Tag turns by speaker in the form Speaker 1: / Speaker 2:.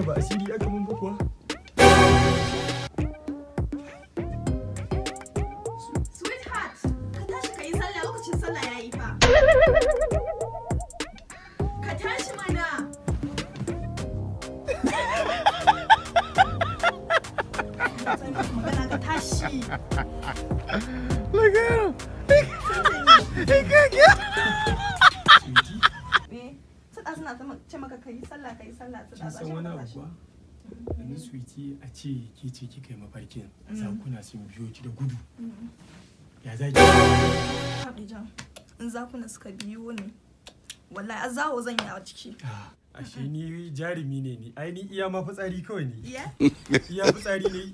Speaker 1: ba asiri aka mun ba kuwa?
Speaker 2: Sweetheart, ka tashi ka yi sallah, lokacin sallah ya yi fa. Ka tashi mana. Magana, ka tashi.
Speaker 3: Look at him. He can't get.
Speaker 1: Sweetie,
Speaker 2: Eh, suna ta ce maka ka yi sallah, ka yi sallah,
Speaker 1: kin
Speaker 2: suna
Speaker 1: san wani abu kuwa? Yanzu sweetie, a ce ke ce kika yi mafarkin zakuna sun biyo ki da gudu. Ya za ki?
Speaker 2: Khadija, in zakuna suka biyo ni, wallahi azawo zan yi a ciki.
Speaker 1: Ah, ashe ni jarumi ne ni. Ai ni iya ma fitsari kawai ne.
Speaker 2: Iya?
Speaker 1: Iya fitsari ne.